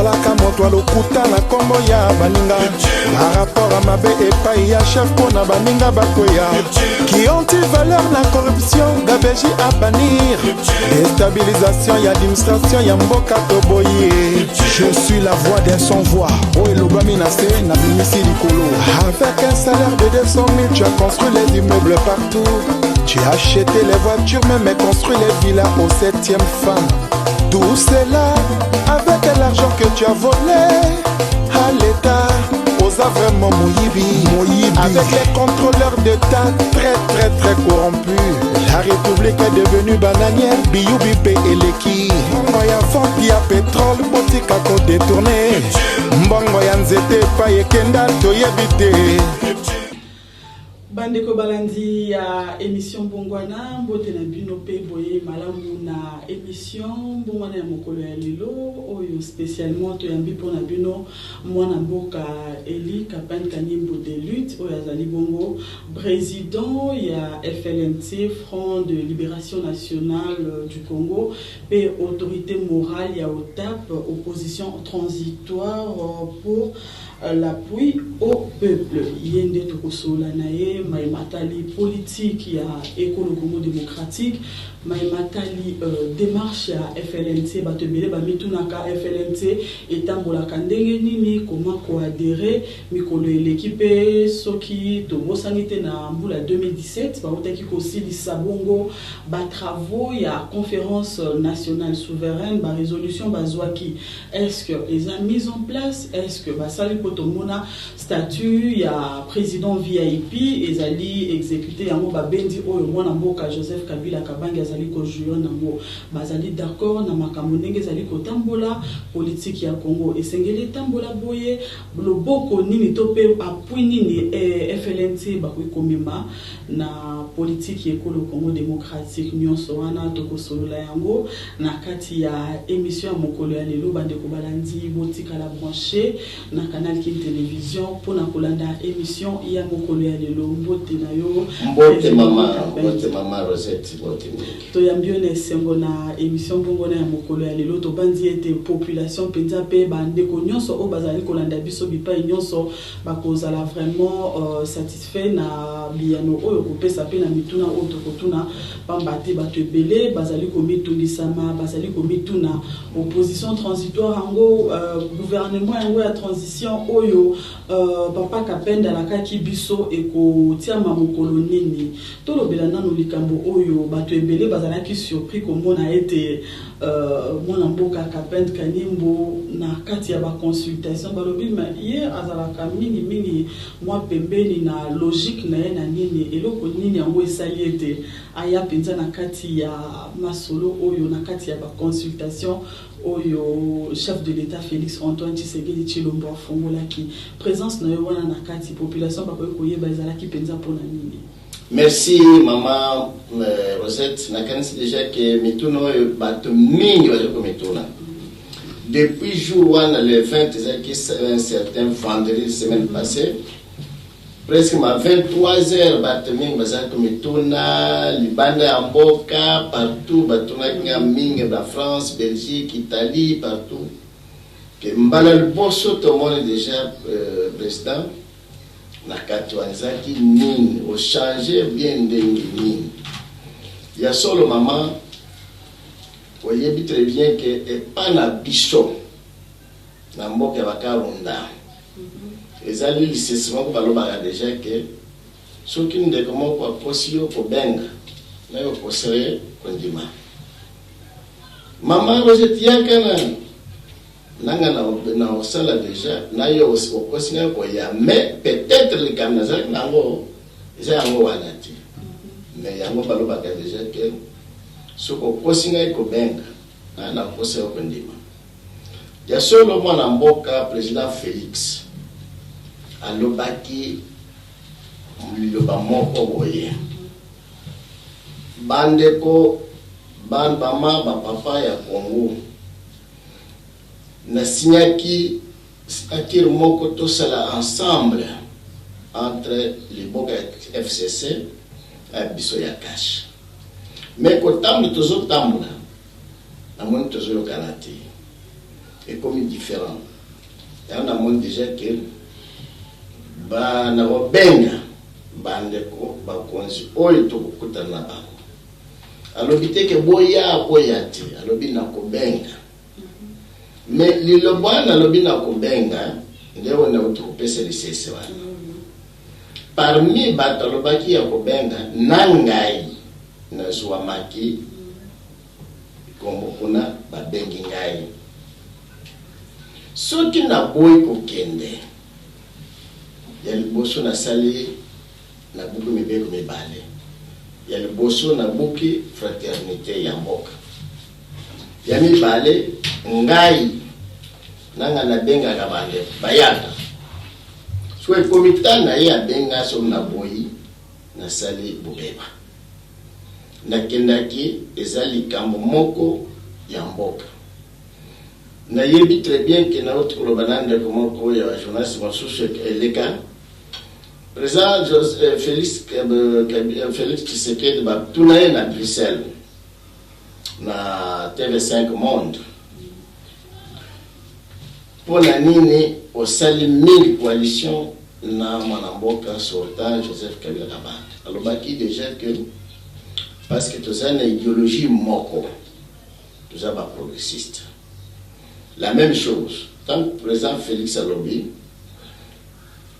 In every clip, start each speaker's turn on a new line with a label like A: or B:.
A: Ozalaka moto ya lokuta na nkombo ya baninga, barapport ya mabe epai ya chef mpo na baninga bakweya, qui anti-valeur na corruption, gabegie à bannir, déstabilisation ya administration ya mboka toboyi. Je suis la voix d'un sans voix, oyo elobami na se, nabimisi likolo. Avec un salaire de 200 000, tu as construit les immeubles partout, tu as acheté les voitures, même construit les villas aux septième femme. Tout cela avec l'argent que tu as volé à l'État. Oza vraiment moyibi, moyibi. Avec les contrôleurs d'État très très très corrompus, la République est devenue bananière. Biyubi mpe eleki. Mbongo ya vente ya pétrole, botika kodétourner. Mbongo ya nzete, epai ekenda toyebi te.
B: Bandeko balandi ya émission Mbongwana, mbote na bino mpe boye malamu na émission Mbongwana ya mokolo ya lelo oyo. Spécialement toyambi mpona bino mwana mboka Eli Kapend Kanyimbo de Lutte, oyo azali bongo président ya FLNC, Front de Libération Nationale du Congo, mpe autorité morale ya OTAP, Opposition Transitoire pour l'Appui au Peuple. Ye nde tokosolola na ye maye matali politique ya ekolo Congo démocratique, maye matali démarche ya FLNC. Bato ebele bamitunaka FLNC etambolaka ndenge nini, koma koadhérer. Mikolo eleki mpe, soki tobosani te, na mbula 2017 bautaki kosilisa bongo batravaux ya Conférence nationale souveraine. Barésolution bazwaki, est ce que eza mise en place? Est ce que basali mpo tomona statut ya président VIP ezali exécuté? Yango babendi oyo mwana mboka Joseph Kabila Kabange azali kojouir nango, bazali d'accord na makambo ndenge ezali kotambola? Politike ya Congo esengeli etambola boye? Loboko nini to mpe appui nini FLNC bakoki komema na politike ya ekolo Congo démocratique? Nyonso wana tokosolola yango na kati ya émission ya mokolo ya lelo. Bandeko balandi, botikala branché na Canal Kin Télévision mpona kolanda émission ya mokolo ya lelo. Mbote na yo.
C: Mbote mama, mbote mama Rosette, mbote mingi.
B: Toyambi yo na esengo na émission Mbongwana ya mokolo ya lelo. Tobandi ete population mpenza mpe bandeko nyonso oyo bazali kolanda biso bipai nyonso bakozala vraiment satisfait na biyano oyo kopesa mpe na mituna oyo tokotuna, pamba te bato ebele bazali komitungisama, bazali komituna opposition transitoire yango, gouvernement yango ya transition oyo papa Kapende alakaki biso ekotiama mokolo nini. Tolobela nano likambo oyo bato ebele bazalaki surpris komona ete mwana mboka Kapende Kanyimbo na kati ya baconsultation. Balobi ma ye azalaka mingimingi mwa pembeni na logique na ye na nini. Eloko nini yango esali ete aya mpenza na kati ya masolo oyo, na kati ya baconsultation oyo chef de l'État Félix Antoine Tshisekedi Tshilombo afungolaki? Présence na yo wana na kati, population bakoki koyeba ezalaki mpenza mpona nini?
C: Merci mama Rosette. Nakanisi déjà ke mituna oyo bato mingi bazali komituna depuis jour wana, le 20, ezalaki un certain vendredi semaine passée, presque ma 23 heures. Bato mingi bazalaki komituna libanda ya mboka, partout batunaki nga mingi na France, Belgique, Italie, partout, ke mbala liboso tomoni déjà président na kati wana, ezalaki nini, ochanger bien ndenge nini? Ya solo mama, oyebi très bien ke epa na biso na mboka ya bakarunda ezali lisese moko balobaka déjà ke soki ndeko moko akosi yo, kobenga na yo okosela ye kondima. Mama Rosette, yaka na nanga na osala déjà na yo, okosi ngai koya, mais peut-être likambo nazalaki nango eza yango wana te. Mais yango balobaka déjà ke soki okosi ngai, kobenga ngai nakosa yo kondima. Ya solo, mwana mboka président Félix alobaki liloba moko boye: bandeko, bama, bapapa ya Congo, nasignaki signature moko tosala ensemble entre liboka ya FCC ya biso ya CACH, mais kotambola tozotambola, namoni tozoyokana te. Ekomi différent. Yango namoni déjà ke bana kobenga bandeko bakonzi oyo tokokutana na bango. Alobi te ke boya, boya te. Alobi na kobenga. Mais liloba wana alobi na kobenga, nde oyo nauti kopesa lisese wana. Parmi bato alobaki ya kobenga, na ngai nazwamaki kombo kuna. Babengi ngai. Soki naboyi kokende, ya liboso nasali, nabuki mibeko mibale. Ya liboso, nabuki fraternité ya mboka. Ya mibale, ngai nanga nabengaka bandeko bayaka. So ekomi ntango na ye abenga, soki naboyi, nasali bobeba. Nakendaki, eza likambo moko ya mboka. Nayebi très bien ke nauti koloba na ndeko moko ya journaliste mosusu eleka. Président Félix Tshisekedi, batuna ye na Bruxelles na TV5 Monde: mpo na nini osali mingi coalition na mwana mboka sortant Joseph Kabila Kabange? Alobaki déjà que parce que toza na idéologie moko, toza baprogressiste. La même chose, tant que président Félix alobi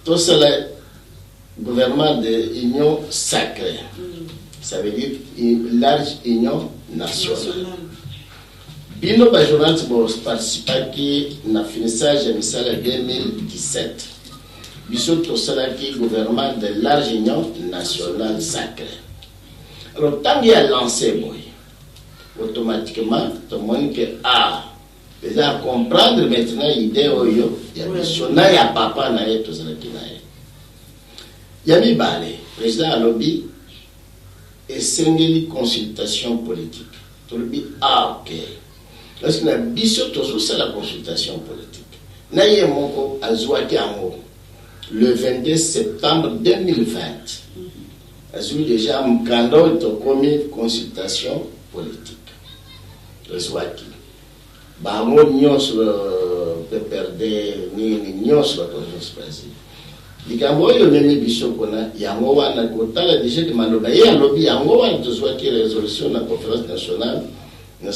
C: tosala gouvernement de union sacrée, ça veut dire une large union nationale. Bino bajournaliste boparticipaki na finissage ya misala ya 2017. Biso tosalaki gouvernement de large union nationale sacrée. Alors ntango ya lancé boye, automatiquement tomoni ke a eza comprendre maintenant idée oyo ya biso na ya papa na ye tozalaki na ye. Ya mibale, président alobi esengeli consultation politique. Tolobi: ah ok, parce que na biso tozosala consultation politique na ye moko. Azwaki yango le 22 septembre 2020. Azwi déjà mokanda oyo tokomi consultation politique. Ezwaki bango nyonso, PPRD, nini nyonso, bato nyonso bazwi likambo oyo omemi biso kuna. Yango wana kotala déjà ke maloba ye alobi, yango wana tozwaki résolution na conférence nationale na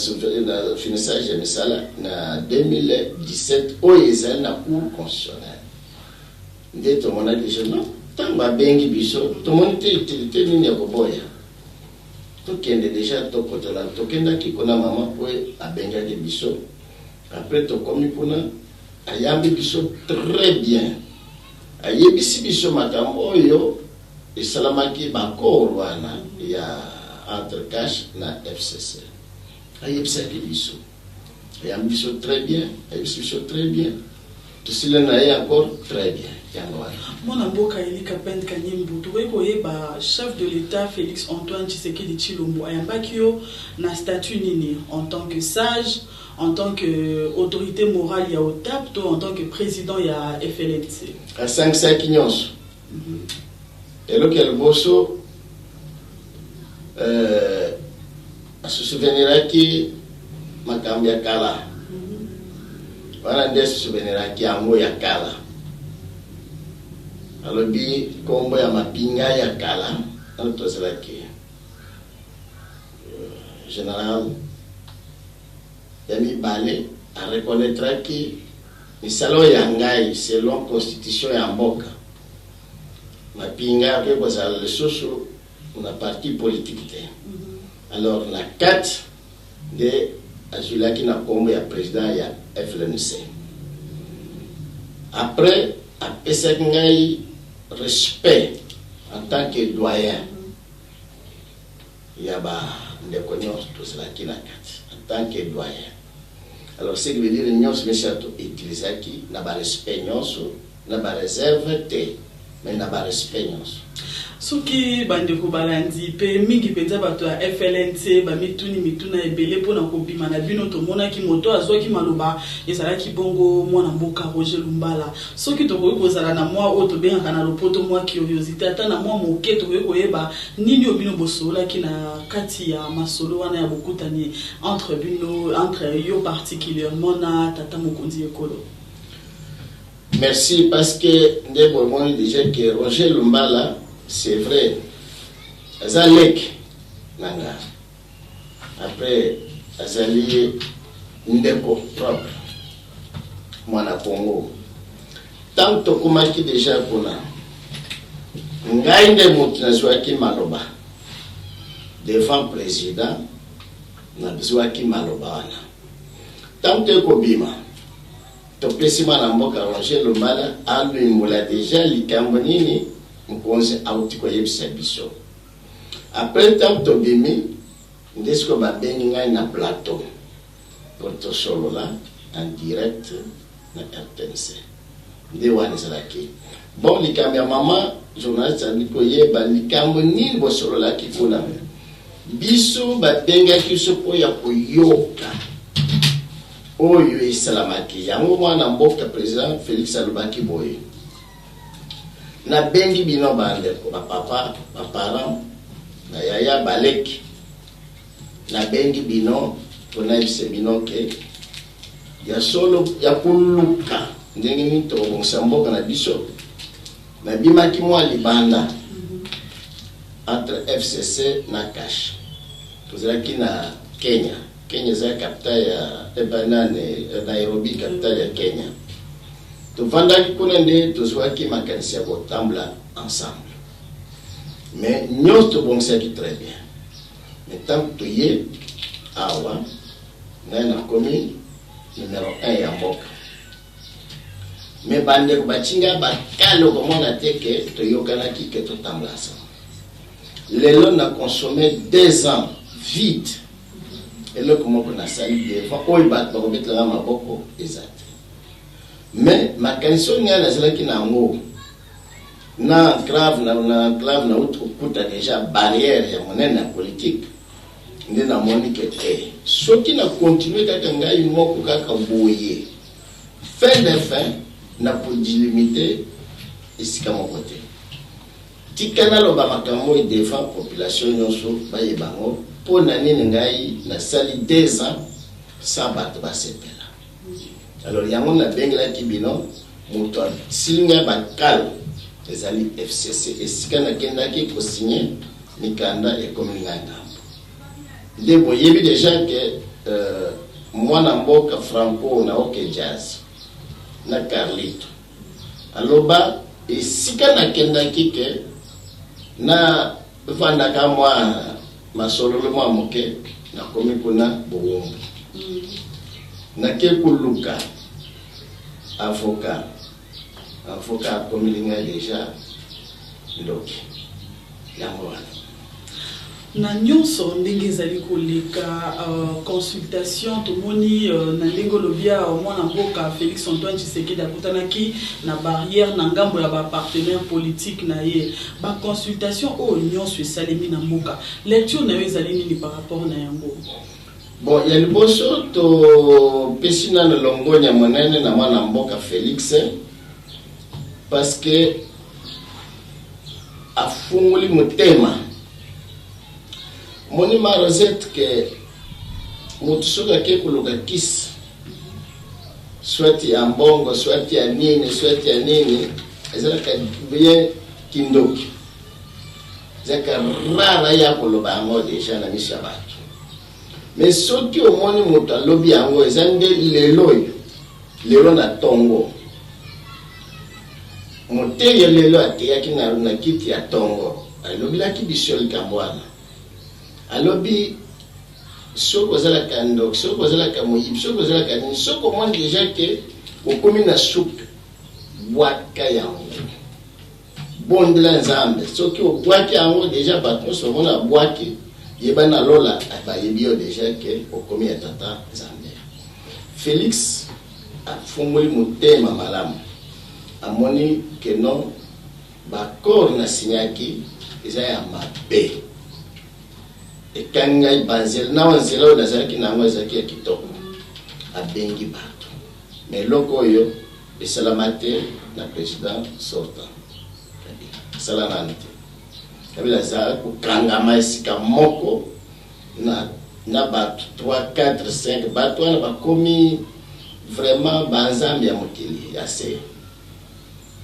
C: finissage ya misala na 2017 oyo ezali na Cour constitutionnelle. Nde tomonaki déjà non, ntango babengi biso, tomoni te utilité nini ya koboya. Tokende déjà, tokotela. Tokendaki kuna, mama, po abengaki biso. Après tokomi kuna, ayambi biso très bien, ayebisi biso makambo oyo esalamaki, baaccord wana ya entre CACH na FCC. Ayebisaki biso, ayambi biso très bien, ayebisi biso très bien, tosili na ye encore très bien. Yango wana.
B: Mwana mboka Elika Pende Kanyembu, tokoki koyeba chef de l'État Félix Antoine Tshisekedi Tshilombo ayambaki yo na statut nini? En tant que sage, en tant que autorité morale ya OTAP, to en tant que président ya FLNC?
C: Asangisaki nyonso. Eloko ya liboso, asouveniraki makambo ya kala wana. Nde asouveniraki yango ya kala. Alobi nkombo ya mapinga ya kala wana tozalaki, général. Ya mibale, areconnaîtraki misala oyo ya ngai selon constitution ya mboka. Mapinga akoki kozala lisusu na parti politique te. Alors na kati nde azwilaki na nkombo ya président ya FLNC. Après apesaki ngai respect en tant que doyen ya bandeko nyonso tozalaki na kati, en tant que doyen. Alors ce qui veut dire nyonso misato utilisaki na barespect nyonso, na baréserve te. Mais na barespect nyonso.
B: Soki bandeko balandi mpe mingi mpenza bato ya FLNC bamituni mituna ebele mpona kobima na bino, tomonaki moto azwaki maloba, ezalaki bongo mwana mboka Roger Lumbala. Soki tokoki kozala na mwa oyo tobengaka na lopoto mwa curiosité, ata na mwa moke, tokoki koyeba nini oyo bino bosololaki na kati ya masolo wana ya bokutani entre bino, entre yo particulièrement na tata mokonzi ekolo?
C: Merci, parce que nde bomoni déjà que Roger Lumbala, c'est vrai, aza leki na nga, après azali ndeko propre, mwana Congo. Ntango tokomaki déjà kuna, ngai nde moto nazwaki maloba devant président. Nazwaki maloba wana. Ntango toyekobima, topesi mwana mboka Roger Lumbala alimbola déjà likambo nini mokonzi auti koyebisa biso. Après, ntango tobimi, nde sikoyo babengi ngai na plateau po tosolola en direct na RTNC. Nde wana ezalaki bon. Likambo ya mama journaliste ali koyeba likambo nini bosololaki kuna, biso babengaki biso mpo ya koyoka oyo esalamaki. Yango mwana mboka président Félix alobaki boye: "Nabengi bino bandeko, bapapa, baparent, bayaya, baleki, nabengi bino mpo nayebisa bino ke ya solo ya koluka ndenge nini tokobongisa mboka na biso. Nabimaki mwa libanda entre FCC na CACH. Tozalaki na Kenya. Kenya eza capitale ya ebanane, Nairobi, capitale ya Kenya. Tovandaki kuna nde tozwaki makanisi ya kotambola ensemble, mais nyonso tobongisaki très bien. Mais ntango toye awa, ngai nakomi numéro 1 ya mboka, mais bandeko batinga bakale, okomona te ke toyokanaki ke totambola ensemble. Lelo na consommé 2 ans vide, eloko moko nasali devant oyo bato bakobetelanga maboko eza te. Mais makanisi oyo ngai nazalaki na yango na enclave, na enclave nauti kokuta déjà barrière ya monene ya politique, nde namoni ke te, soki na continue kaka ngai moko kaka boye, fin de fin na kodelimiter esika moko te. Tika naloba makambo oyo devant population nyonso, bayeba yango mpo na nini ngai nasali 2 ans sans bato basepela. Alors yango nabengelaki bino. Moto asili ngai bakale ezali FCC. Esika nakendaki kosigner mikanda, ekomi ngai ngambo. Nde boyebi déjà ke mwana mboka Franco na OK Jazz na Carlito aloba esika nakendaki ke na vandaka mwa masololo mwa moke, nakomi kuna bowumbu, nake koluka avocat. Avocat akomeli ngai déjà ndoki. Yango wana.
B: Na nyonso ndenge ezali koleka, consultation tomoni, na ndenge olobi awa, mwana mboka Félix Antoine Tshisekedi akutanaki na barrière na ngambo ya bapartenaire politique na ye. Baconsultation oyo nyonso esalemi na mboka, lecture na yo ezali nini par rapport na yango?
C: Bon, ya liboso, topesi nano longonya monene na mwana mboka Félix, parce que afungoli motema. Moni ma Rosette, ke moto soki ake koluka kisi, soit ya mbongo, soit ya nini, soit ya nini, ezalaka bien kindoki, ezalaka rare ya koloba yango déjà na miso ya bato. Mais soki omoni moto alobi yango, eza nde lelo oyo, lelo na ntongo moteyo lelo ateyaki na kiti ya ntongo, alobelaki biso likambo wana. Alobi soki ozalaka ndoki, soki ozalaka moyibi, soki ozalaka nini, soki omoni déjà ke okomi na suka, bwaka yango, bondela Nzambe. Soki obwaki yango déjà, bato nyonso bamona bwaki, yeba na lola bayebi yo déjà ke okomi ya tata Nzambe. Félix afungoli motema malamu, amoni ke non. Baaccord nasignaki eza ya mabe, ekangi ngai banzela na nzela oyo nazalaki na yango ezalaki ya kitoko. Abengi bato, mais eloko oyo esalama te na président sortant Kabila, esala nanu te. Kabila aza kokangama esika moko na bato 3, 4, 5. Bato wana bakomi vraiment banzambe ya mokili ya se.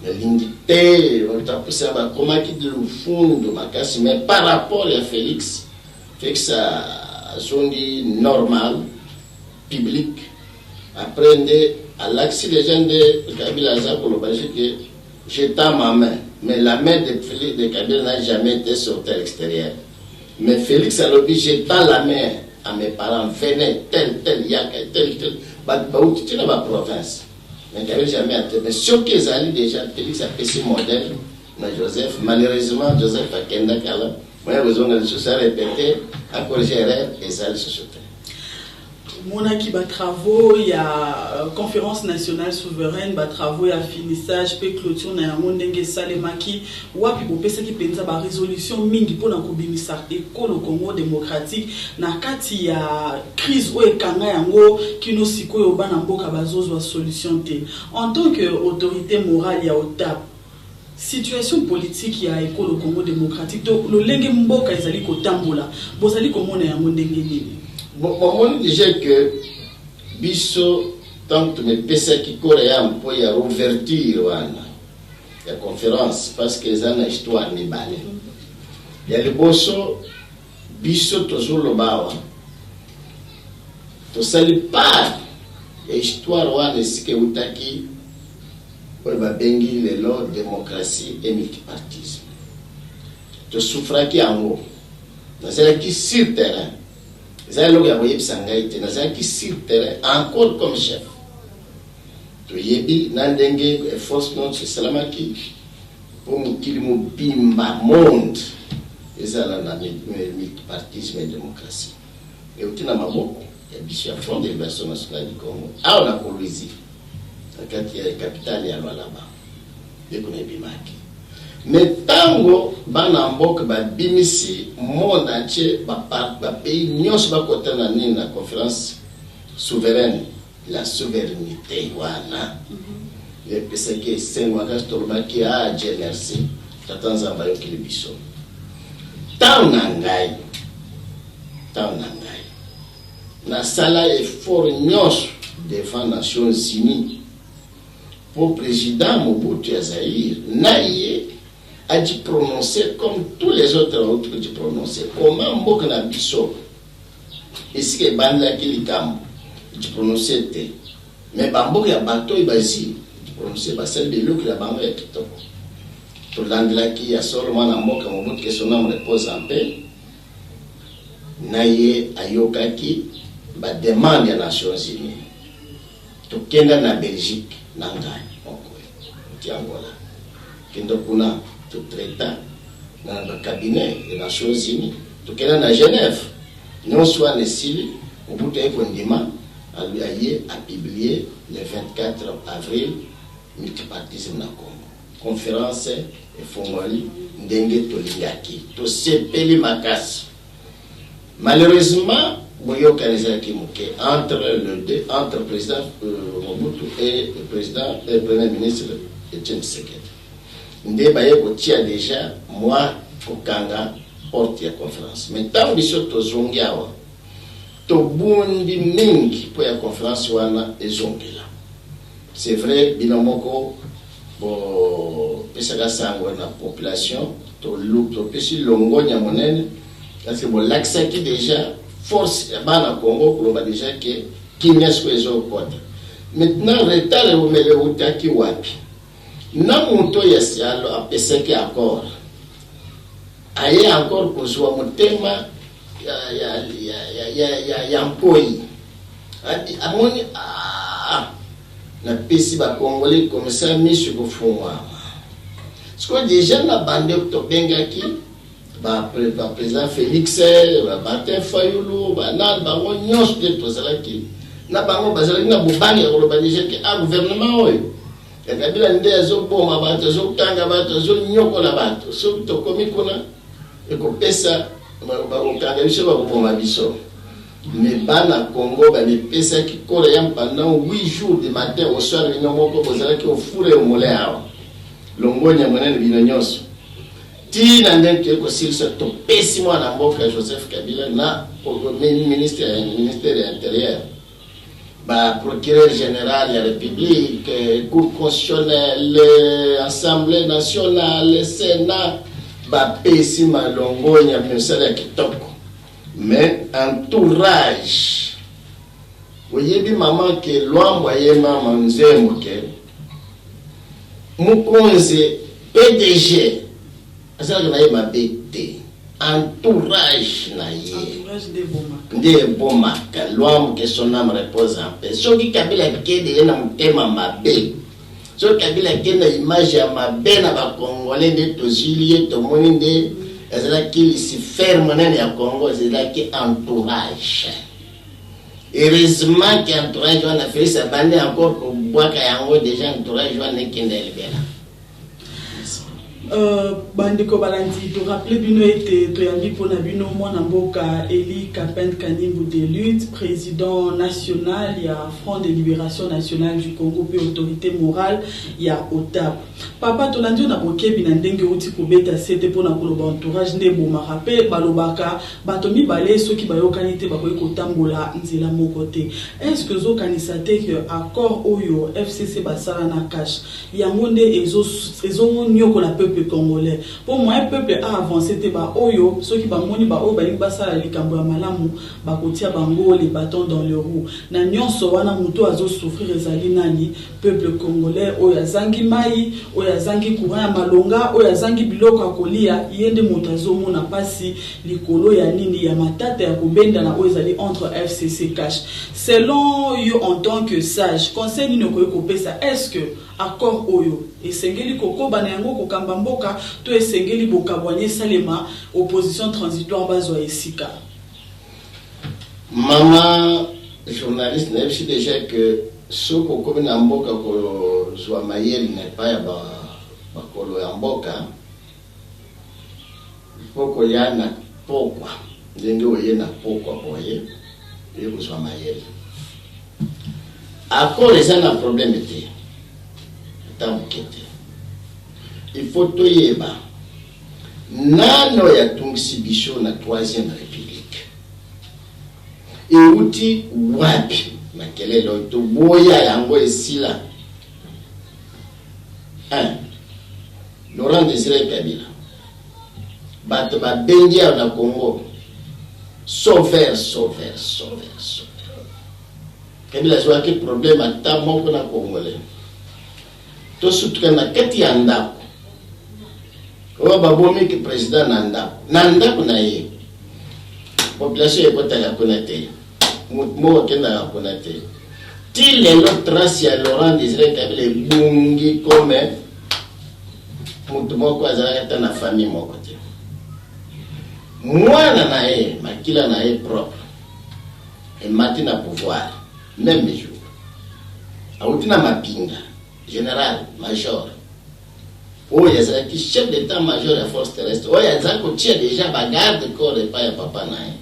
C: Nalingi te bato apusa, bakomaki lufundu makasi. Mais par rapport ya Félix, Félix azongi normal, public. Après nde alakisi déjà nde Kabila aza koloba que je tends ma main, mais la main de Félix, de Kabila, n'a jamais été sortie à l'extérieur. Mais Félix alobi: je tends la main à mes parents, venez, tel tel, yaka, tel tel. Bato bauti tina baprovince, mais Kabila jamais ate. Mais soki ezali déjà Félix apesi modèle na Joseph. Malheureusement, Joseph akenda kala, moya kozonga lisusu, arépété, acorrige erreur, eza lisusu te.
B: Tomonaki batravaux ya Conférence nationale souveraine, batravaux ya finissage mpe clôture na yango ndenge esalemaki, wapi bopesaki mpenza barésolution mingi mpona kobimisa ekolo Congo démocratique na kati ya crise oyo ekanga yango kino sikoyo. Bana mboka bazozwa solution te. En tant que autorité morale ya OTAP, situation politique ya ekolo Congo démocratique to lolenge mboka ezali kotambola, bozali komona yango ndenge nini?
C: Bon, bomoni déjà que biso, ntango tomepesaki kora ya mpo ya ouverture wana ya conférence, parce que eza na histoire mibale. Ya liboso, biso tozoloba awa, tosali part ya histoire wana esika eutaki oyo babengi lelo démocratie et multipartisme. Tosouffraki yango, nazalaki sur terrain, eza eloko ya koyebisa ngai te. Nazalaki sur terrain encore comme chef. Toyebi na ndenge force nyonso esalamaki mpo mokili mobimba, monde, ezala na multipartisme et démocratie. Euti na maboko ya biso ya Front de libération nationale du Congo, awa na Kolwezi, na kati ya capitale ya Lualaba, nde kuna ebimaki. Mais ntango bana mboka babimisi monde entier, bapays nyonso bakota na nini, na Conférence souveraine, la souveraineté wana epesaki esengo makasi. Tolobaki: ah, Dieu merci, tata Nzambe ayokeli biso. Ntango na ngai nasala effort nyonso devant Nations unies mpo président Mobutu ya Zaïre na ye adi prononcer comme tous les autres autres di prononcer comment mboka na biso esika ebandelaki likambo di prononcer te. Mais bamboka ya bato oyo bazi di prononcer, basali biloko na bango ya kitoko. Tolandelaki ya solo mwana mboka Mobutu, que son âme repose en paix, na ye ayokaki bademande ya Nations unies. Tokenda na Belgique na ngai moko ti Angola, kenda kuna, totraita na bacabinet ya Nations unies, tokenda na Genève. Nyonso wana esili, Mobutu aye kondima, aye apublie le 24 avril multipartisme na Congo. Conférence efongoli ndenge tolingaki, tosepeli makasi. Malheureusement, boyokani ezalaki moke entre le deux, entre président Mobutu et le président et premier ministre Etienne Tshisekedi. Nde baye kotia déjà mwa kokanga porte ya conférence. Mais ntango biso tozongi awa, tobundi mingi mpo ya conférence wana ezongela. C'est vrai, bino moko bopesaka sango na population, topesi longonya monene parce que bolakisaki déjà force ya bana Congo koloba déjà ke kimia sikoyo ezokota. Maintenant, retard eumele eutaki wapi? Na moto oyo apesaki accord aye encore kozwa motema ya mpoi, amoni: ah, napesi bacongolais komisa miso kofungwama. Sikoyo déjà na bande tobengaki baprésident Félix, bamartin Fayulu, banani, bango nyonso nde tozalaki na bango, bazalaki na bobangi ya koloba déjà ke a gouvernement oyo. Ya Kabila nde azoboma bato, azokanga bato, azonyokola bato. Soki tokomi kuna, ekopesa bakokanga biso, bakoboma biso. Mais bana Congo bamipesaki koreya pendant 8 jours, du matin au soir. Bino moko bozalaki au four et au moulin awa. Longonya monene bino nyonso. Ntina ndenge toyei kosilisa, topesi mwana mboka Joseph Kabila na ministre ya ministère ya Intérieur, baprocureur général ya République, Cour constitutionnelle, Assemblée nationale, Sénat, bapesi malongonya, misala ya kitoko. Mais entourage, oyebi mama ke Lwambo ayemama nzembo ke mokonzi PDG asalaka na ye mabe te, entourage na ye
B: Entourage nde ebomaka.
C: Nde ebomaka. Lwambo, que son âme repose en paix. Soki Kabila akende ye na motema mabe, soki Kabila akende na image ya mabe na Bacongolais, nde tozwili ye, tomoni nde ezalaki Lucifer monene ya Congo, ezalaki entourage. Heureusement ke entourage wana, Félix abandi encore kobwaka yango déjà. Entourage wana ekende ya libela.
B: Bandeko balandi, torappeler bino ete toyambi mpona bino mwana mboka Eli Kapend Kanimbu de Lutte, président national ya Front de libération nationale du Congo mpe autorité morale ya OTAP. Papa, tolandi yo na bokebi na ndenge outi kobeta sete mpona koloba entourage nde ebomaka, mpe balobaka bato mibale soki bayokani te, bakoki kotambola nzela moko te. Est ce que ozokanisa te ke accord oyo FCC basala na CACH, yango nde ezonyokola peuple congolais, mpo moyen peuple aavance te? Baoyo soki bamoni baoyo balingi basala likambo ya malamu, bakotia bango les bâtons dans le roue. Na nyonso wana, moto azosouffrir ezali nani? Peuple congolais oyo azangi mai, oyo azangi courant ya malonga, oyo azangi biloko ya kolia, ye nde moto azomona mpasi likolo ya nini? Ya matata ya kobendana oyo ezali entre FCC, CACH. Selon yo, en tant que sage, conseil nini okoki kopesa? Est ce que accord oyo esengeli kokoba na yango kokamba mboka, to esengeli bokabwani esalema, opposition transitoire bazwa esika?
C: Mama journaliste, nayebisi déjà que soki okomi na mboka kozwa mayele na epai ya bakolo ya mboka, mpo koya na pokwa ndenge oye na pokwa boye, oye kozwa mayele. Accord eza na problème te, ata moke te. Il faut toyeba nano yatungisi biso na Troisième République euti wapi. Makelele oyo toboya yango esila. 1, Laurent Désiré Kabila, bato babengi awa na Congo sauveur, sauveur, sauveur, sauveur. Kabila azwaki problème ata moko na Congolais. Tosutuka na kati ya ndako oyo babomiki président na ndako, na ndako na ye. Population ekotaka kuna te, motu moko akendaka kuna te. Ti lelo trace ya Laurent Désiré Kabila ebungi comme motu moko azalaka ata na famille moko te. Mwana na ye, makila na ye propre emati na pouvoir même jour, awuti na mapinga, général major oyo azalaki chef d'état major ya force terrestre, oyo azalaki kotia déjà bagarde corps epai ya papa na ye.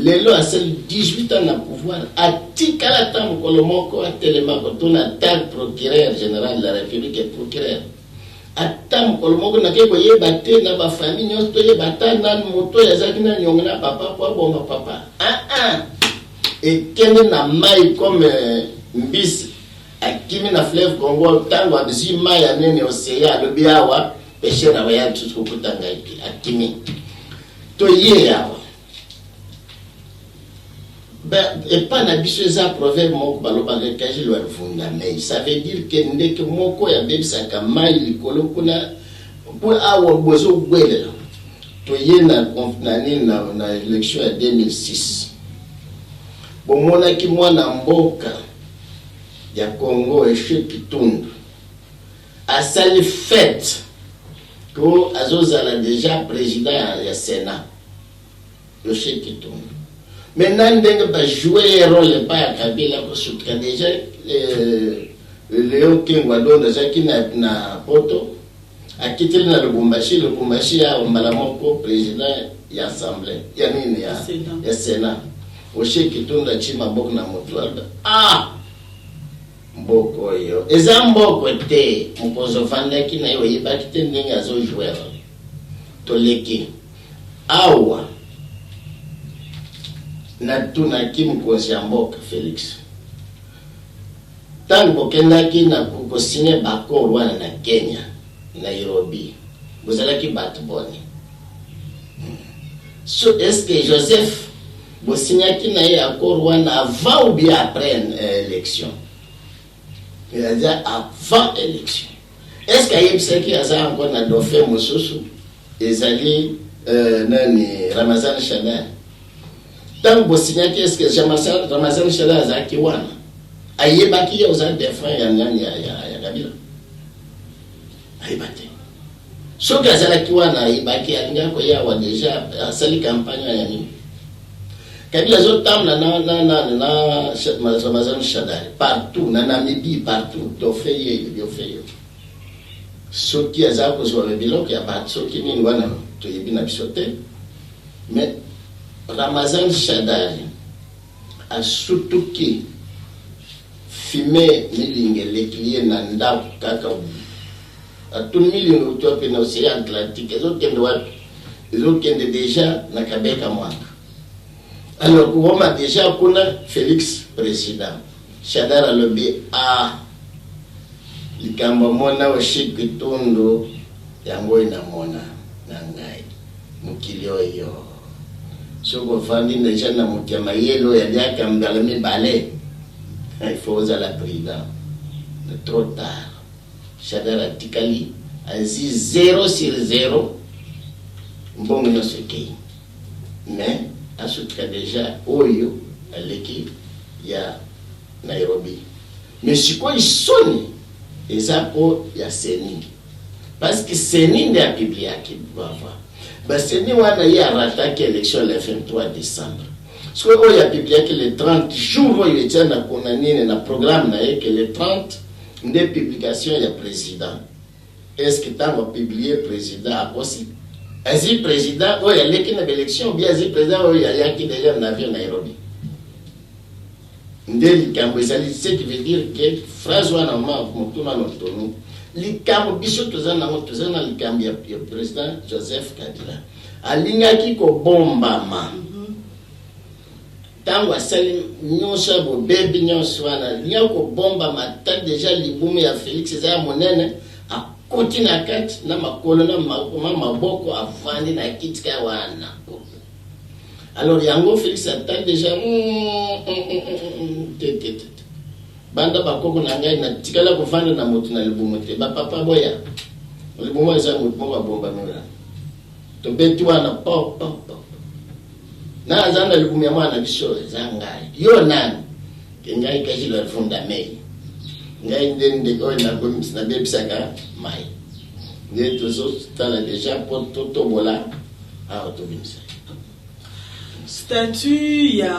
C: Lelo asali 18 ans na pouvoir, atikala ata mokolo moko atelema kotuna ata procureur général de la République et procureur ata mokolo moko nakei koyeba te na bafamille nyonso, toyeba ata nani moto oyo azalaki na niongo na papa po aboma papa. Ah, ah. Ekende na mai comme mbisi akimi na fleuve Congo. Ntango azwi mai ya nini, océan, alobi awa pêcheur akoya lisusu kokuta ngai te, akimi. Toye awa epai na biso, eza proverbe moko balobaka: "Kajilwa vunda mai." Ça veut dire ke ndeke moko yabebisaka mai likolo kuna, mpo awa bozogwelela. Toye na nini, na élection ya 2006, bomonaki mwana mboka ya Congo Eucher Kitundu asali fête ko azozala déjà président ya Sénat. Eucher Kitundu maintenant ndenge bajoue ye rôle epai ya Kabila, kosutuka déjà. Leo Kengo Dondo azalaki na Poto, akiteli na Lubumbashi. Lubumbashi ya mbala moko président ya assemblée ya nini, ya Sénat, Oshé Kitundu atie maboko na motu, aloba: "Ah, mboka oyo eza mboko te." Mokonzi ofandaki na ye, oyebaki te ndenge azojouer. Toleki awa, natunaki mokonzi ya mboka Félix: ntango bokendaki na kosigner baaccord wana na Kenya, Nairobi, bozalaki bato boni? So est ce que Joseph bosignaki na ye accord wana avant ou bien après élection? Eza avant élection. Est ce que ayebisaki aza encore na dauphin mosusu, ezali nani, Ramazan Shadary? Ntango bosignaki, est ce que Ramazan Shadary azalaki wana, ayebaki ye oza dauphin ya nani, ya Kabila? Ayeba te. Soki azalaki wana, ayebaki, alingaki koya awa, déjà asali campagne ya nini. Kabila azotambola na Ramazan Shadary partout, na Namibie, partout, dauphin yeyo, dauphin yo. Soki aza kozwa biloko ya bato, soki nini wana, toyebi na biso te. Mais Ramazan Shadary asutuki fumée, milinga elekili ye na ndako kaka. Atuni: milinga uti wapi na océan Atlantique? Ezokende wapi? Ezokende déjà na Kabeka Mwanga. Alors kokoma déjà kuna, Félix président, Shadary alobi: "A likambo amona Oshé Kitundu, yango oyo namona na ngai mokili oyo. Soki ofandi déjà na moto ya mayele oyo aliaka mbala mibale, il faut ozala prudent." Trop tard, Shadary atikali azi 0 sur 0, mbongo nyonso ekei. Mais asutuka déjà oyo aleki ya Nairobi. Mais sikoyo soni eza mpo ya CENI, parce que CENI nde apubliaki bava baCENI wana. Ye arataki élection le 23 décembre. Sikoyo oyo apubliaki le 30, jour oyo etia na kona nini na programme na ye, ke le 30 nde publication ya président. Est ce que ntango apublier président, akosi? Azwi président oyo aleki na baélection, bien azwi président oyo ayaki déjà na avion Nairobi? Nde likambo ezali. Ce qui veut dire que phrase wana, ma motuna notonu, likambo biso toza nango, toza na likambo ya président Joseph Kabila alingaki kobombama. Ntango asali nyonso ya bobebi nyonso wana, alingaki kobombama. Ata déjà libumu ya Félix eza ya monene, akoti na kati na makolo na maboko, avandi na kiti ka wana. Alors yango Félix ata déjà te te te, banda bakoko na ngai natikala kovanda na moto na libumu te. Bapapa boya, libumu eza motu moko abombami wana. Tobeti wana po po po na aza na libumu ya mwana biso, eza ngai. Yo nani? Ke ngai Kajila Funda mei, ngai nde ndeko oyo nabebisaka mai. Nde tozotala déjà mpo totobola awa, tobimisa.
B: Statut ya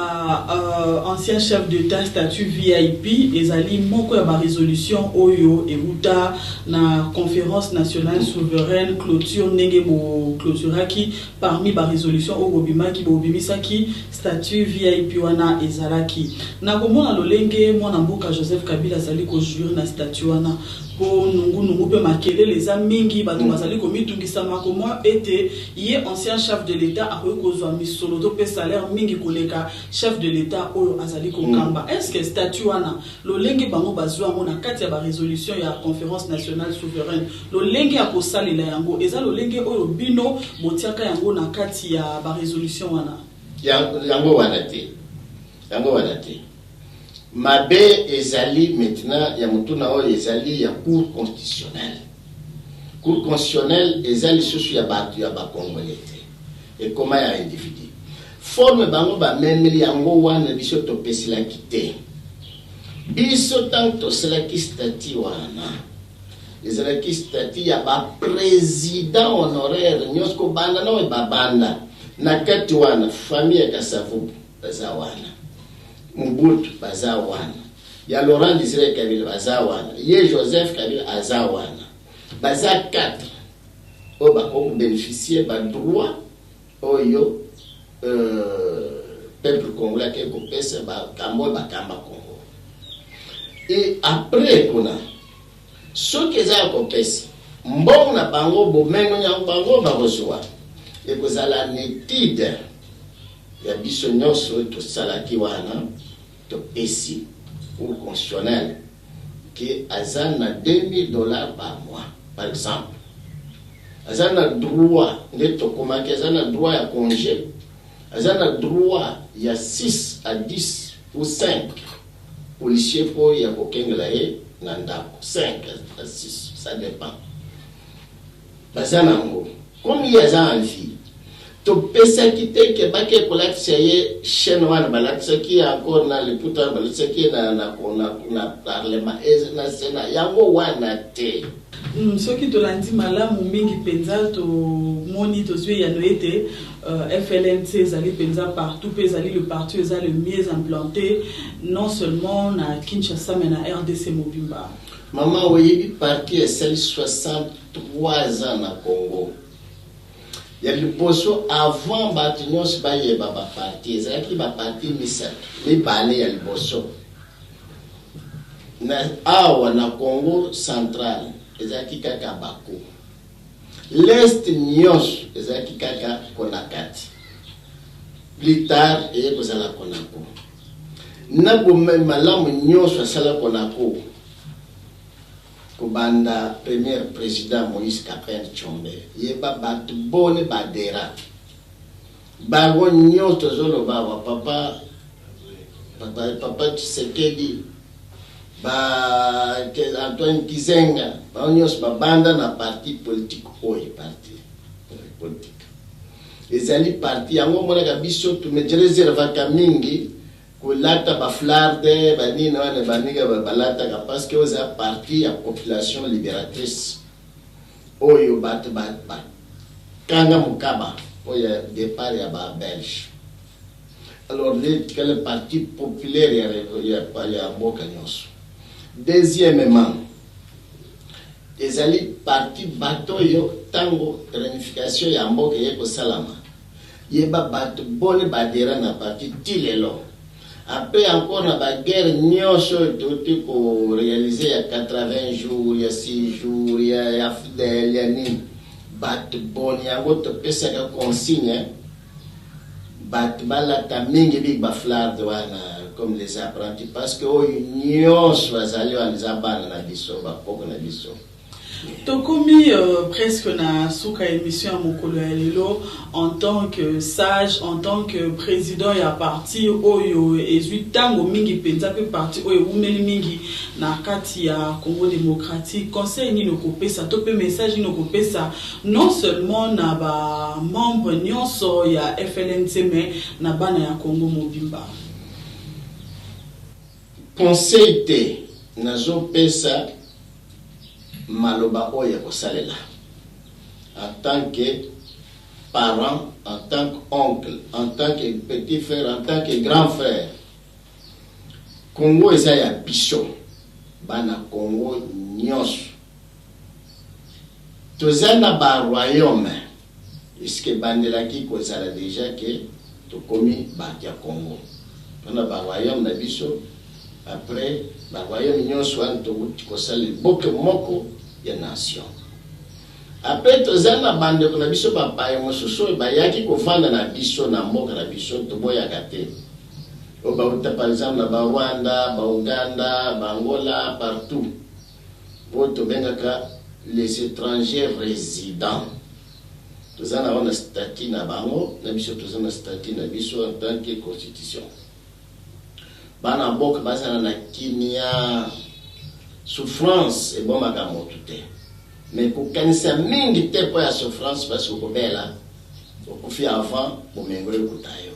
B: ancien chef d'État, statut VIP, ezali moko ya barésolution oyo euta na Conférence nationale souveraine, clôture, ndenge boclôturaki. Parmi barésolution oyo bobimaki, bobimisaki, statut VIP wana ezalaki. Na komona lolenge mwana mboka Joseph Kabila azali kojouir na statut wana, mpo nungunungu mpe makelele eza mingi, bato bazali komitungisama komwa ete ye ancien chef de l'État akoki kozwa misolo to mpe salaire mingi koleka chef de l'État oyo azali kokamba. Est ce que statut wana, lolenge bango bazwa yango na kati ya barésolution ya Conférence nationale souveraine, lolenge ya kosalela yango eza lolenge oyo bino botiaka yango na kati ya barésolution wana?
C: Yango wana te, yango wana te. Mabe ezali maintenant ya motuna oyo ezali ya Cour constitutionnelle. Cour constitutionnelle eza lisusu ya bato ya bacongolais te, ekoma ya individu. Forme bango bamemeli yango wana, biso topeselaki te. Biso ntango tosalaki statut wana, ezalaki statut ya baprésident honoraire nyonso, kobanda na oyo babanda na kati wana. Famille ya Kasavubu baza wana, Mobutu baza wana. Ya Laurent Désiré Kabila baza wana, ye Joseph Kabila aza wana, baza 4 oyo bakoki kobénéficier badroit oyo peuple congolais akei kopesa bakambo oyo bakamba Congo. Et après kuna, soki eza ya kopesa mbongo na bango, bomengo yango bango bakozwa, ekozala na étude ya biso nyonso oyo tosalaki wana. Topesi Cour constitutionnel ke aza na 2000 $ par mois, par exemple, aza na droit nde tokomaki, aza na droit ya congé, aza na droit ya 6 à 10 ou 5 policier mpo ya kokengela ye na ndako, 5 à 6, ça dépend. Baza nango comme ye aza en vie. Topesaki te ke bake kolatisa ye chaîne wana balatisaki ye encore na liputa wana balatisaki ye na parlement, na Sénat, yango wana te.
B: Soki tolandi malamu mingi mpenza, tomoni tozwi eyano ete FLNC ezali mpenza partout, mpe ezali le parti eza le mieux implanté, non seulement na Kinshasa mais na RDC mobimba.
C: Mama, oyebi, parti esali 63 ans na Congo. Ya liboso, avant bato nyonso bayeba baparti, ezalaki baparti misato, mibale ya liboso na awa na Congo central ezalaki kaka Bako, l'Est nyonso ezalaki kaka Konakati, plus tard eye kozala Konako. Na bomemi malamu nyonso asala Konako, kobanda premier président Moïse Kapend Tshombe, yeba bato boni badera bango nyonso tozoloba awa, papa Tshisekedi, ba Antoine Kizenga, bango nyonso babanda na parti politique oyo. Parti politique ezali parti yango omonaka biso tomereservaka mingi kolata baflarde, banini wana baninga balataka, parce que oyo eza parti ya population libératrice oyo bato bakanga mokaba oyo ya départ ya Babelge. Alors nde tikali parti populaire ya mboka nyonso. Deuxièmement, ezali parti bato oyo ntango réunification ya mboka eye kosalama, yeba bato boni badera na parti ti lelo. Après encore, na baguerre nyonso oyo touti koréaliser, ya 80 jours, ya 6 jours, ya AFDL, ya nini, bato boni yango topesaka consigne bato balata mingi big baflarde wana comme les apprentis, parce que oyo nyonso bazali wana eza bana na biso, bakoko na biso.
B: Tokomi presque na suka émission ya mokolo ya lelo. En tant que sage, en tant que président ya parti oyo ezwi ntango mingi mpenza, mpe parti oyo ewumeli mingi na kati ya Congo démocratique, conseil nini okopesa to mpe message nini okopesa, non seulement na bamembre nyonso ya FLNC mais na bana ya Congo mobimba?
C: Conseil te, nazopesa maloba oyo ya kosalela en tant que parent, en tant qu'oncle, en tant que petit frère, en tant que grand frère. Congo eza ya biso bana Congo nyonso. Toza na baroyaume eske ebandelaki kozala déjà ke tokomi bato ya Congo mpona baroyaume na biso. Après baroyaume nyonso wana, tokuti kosala liboke moko ya nation. Après, toza na bandeko na biso bapaya mosusu oyo bayaki kovanda na biso na mboka na biso, toboyaka te, oyo bauta par exemple na Barwanda, Bauganda, Baangola, partout, oyo tobengaka les étrangers résidents. Toza na wana statut na bango, na biso toza na statut na biso en tant que constitution. Bana mboka bazala na kimia. Souffrance ebomaka motu te, mais kokanisa mingi te mpo ya souffrance, parce okobela, okufi avant bomengo ekuta yo.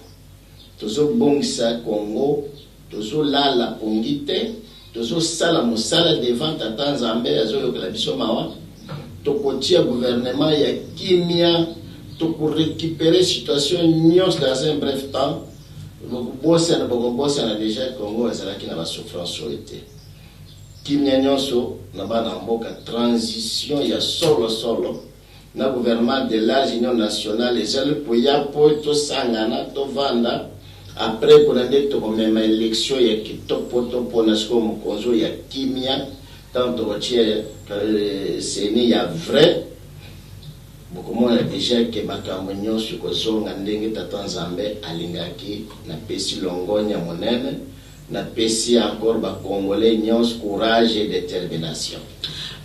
C: Tozobongisa Congo, tozolala pongi te, tozosala mosala devant Tata Nzambe azoyokela biso mawa. Tokotia gouvernement ya kimia, tokorécupérer situation nyonso dans un bref temps. Bokobosana, bokobosana déjà Congo ezalaki na basouffrance oyo te. Kimia nyonso na bana mboka. Transition ya solo solo na gouvernement de large union nationale ezali koya mpo tosangana, tovanda. Après kuna nde tokomema élection ya kitoko to mpona sikoyo mokonzi oyo ya kimia. Ntango tokotia CENI ya vrai, bokomona déjà ke makambo nyonso ekozonga ndenge Tata Nzambe alingaki. Napesi longonya monene, napesi encore Bacongolais nyonso courage et détermination.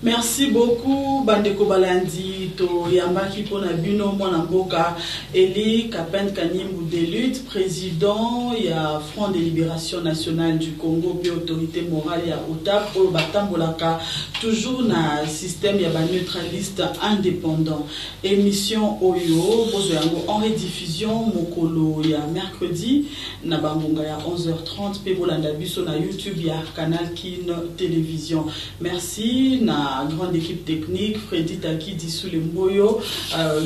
B: Merci beaucoup, bandeko balandi. Toyambaki mpona bino mwana mboka Eli Kapend Kanyimbu Delut, président ya Front de Libération Nationale du Congo mpe autorité morale ya OTAP, oyo batambolaka toujours na système ya baneutraliste indépendant. Émission oyo bozwa yango en rediffusion mokolo ya mercredi na bangonga ya 11h30, mpe bolanda biso na YouTube ya Canal Kin Télévision. Merci na grande équipe technique, Freddy Taki Disule Mboyo,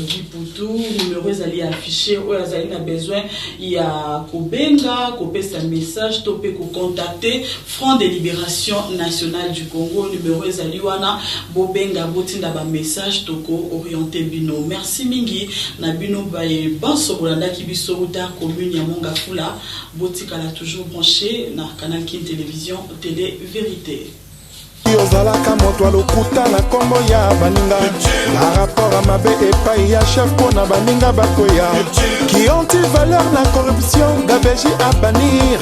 B: Guy Poutou. Numéro ezali affiché, oyo azali na besoin ya kobenga, kopesa message to mpe kocontacter Front de Libération Nationale du Congo, numéro ezali wana. Bobenga, botinda bamessage, toko oriente bino. Merci mingi na bino baye banso bolandaki biso uta commune ya Mont Ngafula. Botikala toujours branché na Canal Kin Télévision, télé vérité.
A: Ozalaka moto ya lokuta na nkombo ya baninga, barapport ya mabe epai ya chef mpo na baninga bakweya, qui anti-valeur na corruption, gabegie à bannir,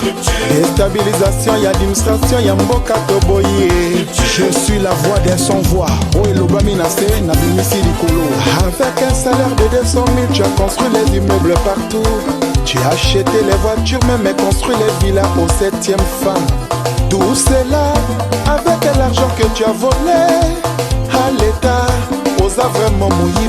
A: déstabilisation ya administration ya mboka toboyi.
D: Je suis la voix des sans voix. Oyo elobami na se, nabimisi likolo.
A: Avec un salaire de 200 000, tu as construit les immeubles partout, tu as acheté les voitures, même construit les villas aux septième femme. Tout cela avec l'argent que tu as volé à l'État. Oza vraiment moyibi.